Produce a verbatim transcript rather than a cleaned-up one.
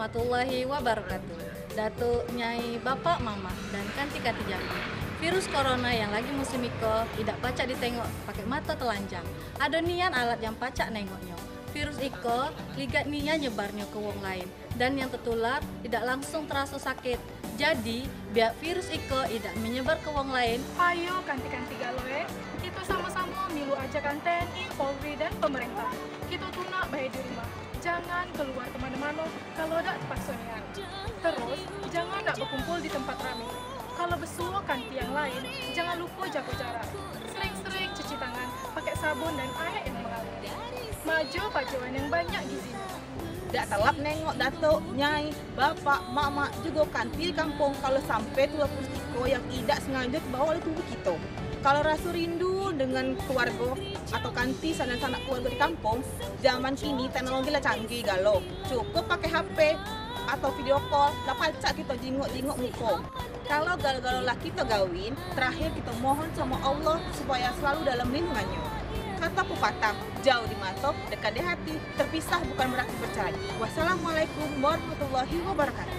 Warahmatullahi wabarakatuh. Datuk, Nyai, Bapak, Mamak, dan kanti-kanti Jambi. Virus corona yang lagi musim iko idak pacak ditengok pakai mato telanjang. Ado nian alat yang pacak nengoknyo. Virus iko ligat nian nyebarnyo ke wong lain, dan yang tertular idak langsung teraso sakit. Jadi, biar virus iko idak menyebar ke wong lain, ayo kanti-kanti galo e, kito samo-samo milu ajakan T N I, Polri, dan pemerintah. Kito tunak bae di rumah, jangan keluar kemano-mano kalau dak terpakso nian. Terus, jangan dak bekumpul di tempat rame. Kalau besuo kanti yang lain, jangan lupo jago jarak. Sering-sering cuci tangan pakai sabun dan aek yang mengalir. Majo pajoan yang banyak gizinyo. Dak telap nengok Datuk, Nyai, Bapak, Mamak, jugo kanti di kampung kalau sampe tular virus iko yang idak sengajo terbawa oleh tubuh kito. Kalau raso rindu dengan keluargo atau kanti dan sanak keluargo di kampung, zaman kini teknologi lah canggih galo. Cukup pakai H P atau video call, lah pacak kito jingok-jingok muko. Kalau galo-galo lah kito gawin, terakhir kito mohon samo Allah supaya selalu dalam lindungannyo. Kato pepatah, jauh di mato, dekat di hati, terpisah bukan berarti bercerai. Wassalamualaikum warahmatullahi wabarakatuh.